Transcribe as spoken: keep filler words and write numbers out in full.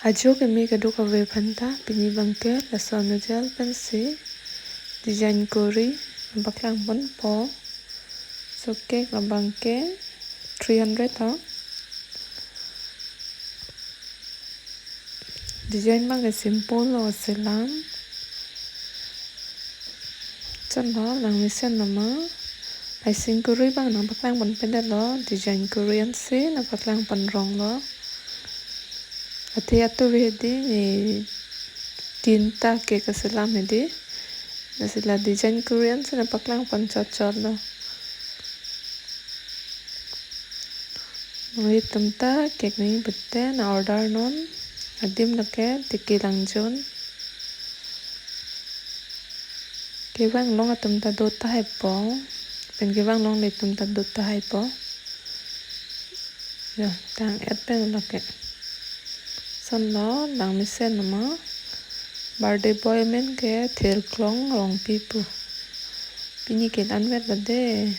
Ajo keme kadokave aphanta pini abangke lason ajal pensi design kori paklang ponpo. So cake abangke three hundred ho. Design abangke simple lo selam. Chonlo nangmesen nama. Icing kori abang nangpaklang ponpedetlo, design kori ansi nangpaklang ponronglo. Athe atu hedi ne tinta cake aselam hedi. Lasi la design kori ansi nangpaklang pon chotchotlo. Nanglitum ta cake nangji pute nang-order non. Adim lake tiki langjon. Kevang long atum ta do tahaipo. Pen kevang longle atum ta do tahaipo. Ya, tang-et pen lake. Sonlo nangmesen nama. Birthday boy amen ke Thirklong Rongpi pu. Pini ke anvet lo de.